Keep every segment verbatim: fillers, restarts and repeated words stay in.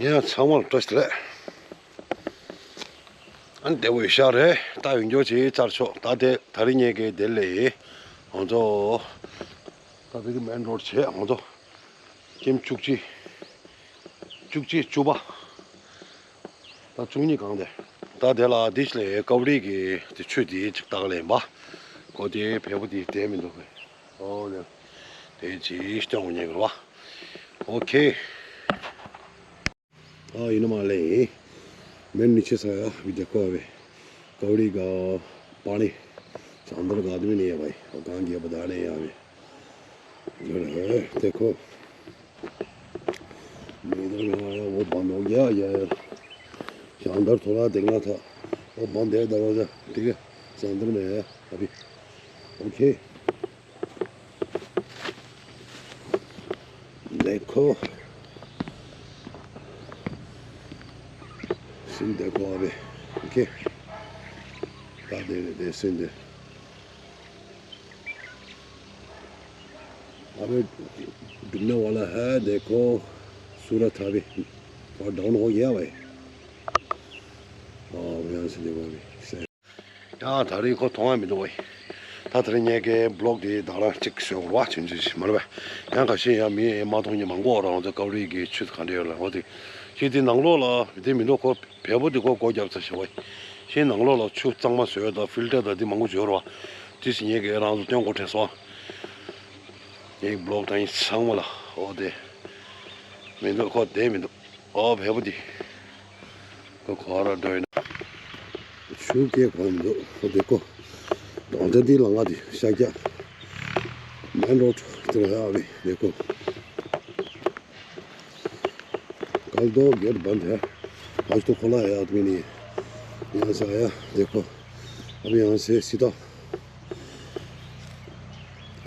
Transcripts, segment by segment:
ཡིན་ཡང་ཚང་མར་བཀྲ་ཤིས་བདེ་ལེགས། ཨ་ནི་བདེ་པོ་ཡོད་ཤག་རེད། ད་ཡོང་རྒྱུ་ཅིག་བཅར་ཆོག་ད་དེ་ད་རིང་ངས་ཀྱི་དེ་ལས་ང་ཚོ་ད་དེ་གི་མེན་རོ་ཌི་བྱས་ང་ཚོ་ཀེམ་བཅུ་གཅིག་བཅུ་གཅིག་བཅུ་པ། ད་བཅུ་གཉིས་གང་དེ། ད་དེ་ལ་དེ་ལས་ཀའུ་རི་གི་དེ་ཆུ་དེ་ཅིག་བཏགས་ལེན་པ། ཀོ་དེ་བལ་པོ་དེ་བསྡད་མི་འདུག་གས། ཨོ་ལེ། དེ་ཅིག་སྟོན་དགོས་ཉེ་གི་རེད་བ། ཨོ་ཁེ། ཨ་ཡིན་ན་མ་ལེ། मैंने नीचे से आया, अभी देखो अभी। कौड़ी का पानी। अंदर का आदमी नहीं है भाई, वो कहाँ गया पता नहीं है अभी। इधर है, देखो। मैं इधर में आया, वो बंद हो गया यार। अंदर थोड़ा देखना था, वो बंद है दरवाज़ा, ठीक है। अंदर में है अभी। ओके। देखो। सीन देखो अभी। ओके। क्या दे दे सीन दे। अबे डूबने वाला है, देखो सूरज अभी थोड़ा डाउन हो गया भाई। हाँ, यहाँ से देखो अभी। ཡང་ད་རེས་ཁོ་མཐོང་ཡ་མི་འདུག་བས། ད་ད་རེས་ངས་ཀའི་བི་ལོག་དེ་ད་རང་གཅིག་བཟོས་འོར་བ་ཆུན་ཆུན་ཞིག་མ་རེད་བས། ཡང་ཁ་ཤས་ཡང་མི་མ་མཐོང་མཁན་མང་པོ་འོར་བ། ང་ཚོ་ཀའུ་རི་གི་ཆུ་ག་འདྲ་ཡོད་ལ་འོ་དེ། ཤེས་དེ་ནང་ལོགས་ལ་དེ་མི་འདུག་ཁོ་བལ་པོ་དེ་ཁོ་སྒོ་བརྒྱབ་ཚར་ཞེས་བས། ཤེས་ནང་ལོགས་ལ་ཆུ་གཙང་མ་བཟོས་དང་ཕིལ་ཊར་དང་དེ་མང་པོ་བཟོས་འོར་བ། དེ་ཞིག་ངས་ཀའི་རང་ཚོ་སྟོན་གོ་དྲན་སོང་། ངའི་བི་ལོག་དང་ཡིན་ཚང་མ་ལ་འོ་དེ་མི་འདུག་ཁོ་དེ་མི་འདུག་ཨོ་བལ་པོ་འདི། ཁོ་ཁོ་ར་འགྲོ་ཡིན། ཆུ་སྐྱེས་གོ་མི་འདུག་ཁོ་འདི་ཀོ། དོང་ཏེ་འདི་ལ་ང་འདི་ཤ་རྒྱག་མེན་རོ་ཌི་དེ་ལ་ཡ་བི་འདི་ཀོ། कल दो गेट बंद है। आज तो खुला है, आदमी नहीं है। यहाँ से आया, देखो। अब यहाँ से सीधा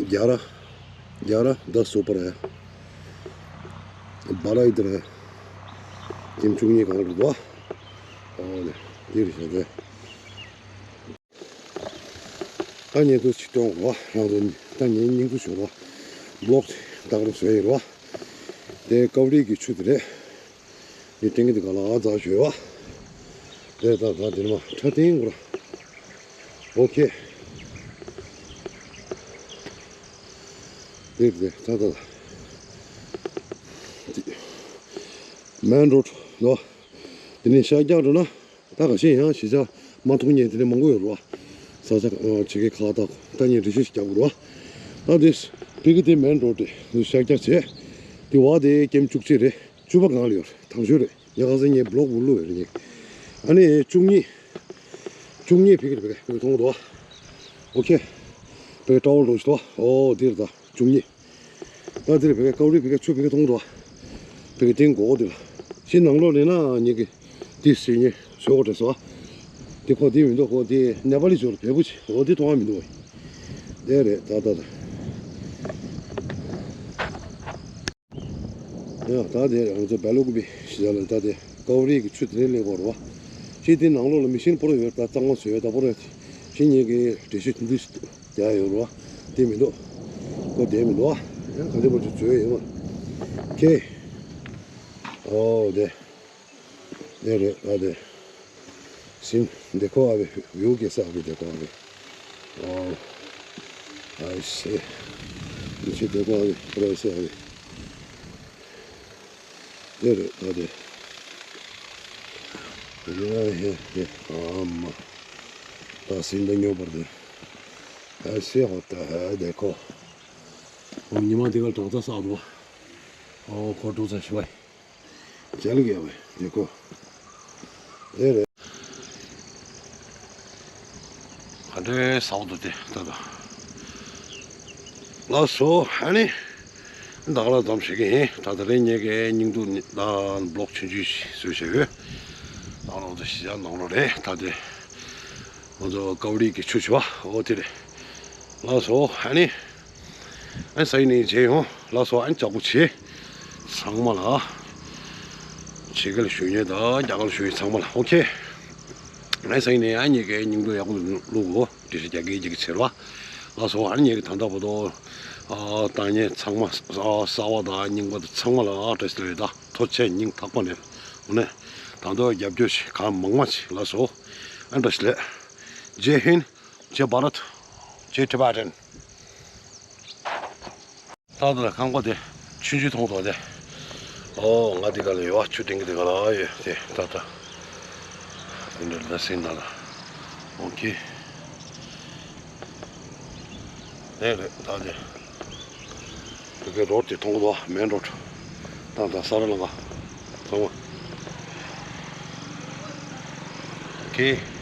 ग्यारह, ग्यारह दस ऊपर है, बारह इधर है। किमचुंग ये कहाँ रुका? और ये रिक्शा है। ད་ཉེ་དུ་ཅི་གཏོང་རོ། རང་དོན་ད་ཉེ་སྙིང་དུ་ཞོར་རོ། བི་ལོག་ཏག་རོ་བཟོས་ཡོད་རོ། དེ་ཀའུ་རི་གི་ཆུ་དེ་རེད། ཡི་ཏིང་གི་དེ་ག་ལ་ཨ་ཛ་ཞོ་བ། དེ་ད་ད་དེ་མ་ཁྲ་ཏིང་གུ་ར། ཨོ་ཁེ། དེ་དེ་ད་ད། མེན་རོ་ཌི་ལོ། དེ་ནས་ཤར་རྒྱག་འགྲོ་ན། ད་ག་ཤེད་ཡང་གཞིས་ཆགས་མ་མཐོང་མཁན་དེ་འདྲ་མང་པོ་ཡོད་རེད་བ། ས་ཆ་ཨ་ཆེ་གེ་ཁག་ད་ད་ངས་འགྲེལ་བཤད་ཞིག་རྒྱག་དགོས་རེད་བ། ད་དེ་བི་གི་དེ་མེན་རོ་ཌི་དེ་ཤར་རྒྱག་བྱས། དེ་བ་དེ་ཀེམ་བཅུ་གཅིག་རེད། བཅུ་པ་སྒང་ལ་ཡོད་རེད། དང་ཤོས་རེད། ཉག་ག་ས་ངས་བི་ལོག་འུར་ལུ་ཡོད་རེད་ངས། ཨ་ནི་བཅུ་གཉིས། བཅུ་གཉིས་བི་གི་རེད། བི་གི་བི་གི་མཐོང་འདུག་བ། ཨོ་ཁེ། བི་གི་ཀྲ་ཝལ་འགྲོ་ཞིག་འདུག་བ། ཨོ་དེ་རེད་ད་བཅུ་གཉིས། ད་འདིར་བེ་ཀ་ཀའུ་རི་བེ་ཀ་ཆུ་བེ་ཀ་མཐོང་འགྲོ། བེ་ཀ་སྟེང་སྒོ་འདི་ལ། ཤི་ནང་ལོགས་ལས་ན་ཉེ་གི། འདི་སྲིད་ཉེ་བཟོ་གོ་དྲན་སོ། འདི་ཁོ་འདི་མི་འདུག་ཁོ་འདི་ནེ་པ་ལི་བཟོ་རུ་བེ་བུ་ཆེ་འོ་འདི་མཐོང་བ་མི་འདུག་བས། དེ་རེད་ད་ད་ད། ཡ་ད་དེ་ང་ཚོ་བེ་ལུག་པི་ཤི་ད་ལ་ད་དེ་ཀའུ་རི་གི་ཆུ་དེ་ལས་གོ་རུ་བ། ཤི་དེ་ནང་ལོགས་ལ་མི་ཤིན་པོ་རུ་ཡོད་ད་གཙང་མ་བཟོ་ཡོད་ད་པོ་རུ་ཡོད། ཤི་ཉེ་གི་འདྲེ་ཤི་འདི། རྒྱག་ཡོད་རོ། དེ་མི་འདུག་ཁོ་དེ་མི་འདུག་ཨ། ཡང་ག་དེ་བར་དུ་བཟོས་ཡོད་མ། ཁེ། ཨོ་དེ། དེ་རེད་ཨ་དེ། སིན་དེ་ཁོ་ཨ་བེ་ཡུ་གེ་ས་ཨ་བེ་དེ་ཁོ་ཨ་བེ། ཨོ། ཨ་སེ། མི་ཆེ་དེ་ཁོ་ཨ་བེ་ཁོ་ར་སེ་ཨ་བེ། དེ་རེད་ཨ་དེ། ཡ་ཧེ་ཧེ་ཨ་མ། ད་སིན་དེ་ཉོ་བར་དེ། ཨ་སེ་ཧོ་ད་ཧ་དེ་ཁོ། ཨོ་ཉི་མ་དེ་ག་གྲོང་ཚ་ས་འདུག་ཨོ་ཁོ་གྲོང་ཚ་ཤི་བ་ཡི། ཇལ་གི་ཡ་བ་དེ་ཁོ། ཨེ་རེད། ག་འདྲའི་ས་འདུག་དེ་ད་ད། ལགས་སོ་ཨ་ནི། ད་ག་ལ་འཛོམས་ཤིག་གི་ཡིན་ད་ད་རེས་ངེད་ཀྱི་སྙིང་སྡུག་ནི་ད་བློག་ཆུང་ཆུང་ཞིག་བཟོས་བྱས་ཡོད། ད་ང་ཚོ་གཞིས་ཆགས་ནང་ལོགས་རེད་ད་དེ། ང་ཚོ་ཀའུ་རི་གི་ཆུ་བྱི་བ་འོ་དེ་རེད། ལགས་སོ་ཨ་ནི། ཨ་ས་ཡིན་ནས་མཇལ་ཡོང་། ལགས་སོ་ཨ་ནི་ལྕགས་པོ་ཆེ། ཚང་མ་ལ། ཕྱི་རྒྱལ་ཞུ་མཁན་དང་རྒྱ་གར་ཞུ་མཁན་ཚང་མ་ལ་ཨོ་ཁེ། ཨ་ས་ཡིན་ནས་ཨ་ངེད་ཀྱི་སྙིང་སྡུག་ཡག་པོ་བླུག་གོ་འདྲི་ཤེས་རྒྱ་སྐད་ཅིག་གི་ཆེར་བ། ལགས་སོ་ཨ་ནི་ངེད་ཀྱི་ད་ལྟ་བར་དུ། ཨ་ལྟ་མཁན་ཚང་མ་ཨ་གསར་བ་དང་རྙིང་པ་དང་ཚང་མ་ལ་ཨ་བཀྲ་ཤིས་བདེ་ལེགས་དང་ཐུགས་རྗེ་ཆེ་སྙིང་ཐག་པ་ནས། ནས་ད་དུང་རྒྱབ་སྐྱོར་ཞིག་གང་མང་མང་ཞིག་ལ་སོ། ཨ་འདྲ་ཞིག་ལས། ཇེ་ཧིན། ཇེ་བྷ་རད། ཇེ་ཊི་བྷ་ཊན། ད་ལྟ་ལ་ཁང་པ་དེ་ཆུང་ཆུང་མཐོང་ཐོག་དེ། ཨོ་ང་དེ་ག་ལ་ཡོད་ཆུ་ཏིང་གི་དེ་ག་ལ་ཡོད་དེ་ད་ལྟ། དེ་འདྲ་ལ་སེང་ན་ལ། ཨོ་ཁེ། དེ་རེད་ད་དེ། བོད་སྐད་རོ་ཌི་དེ་མཐོང་གི་འདུག་མེན་རོ་ཌི། ཏང་ཏང་ས་ར་ལ་ང་། ཚང་མ། ཨོ་ཁེ།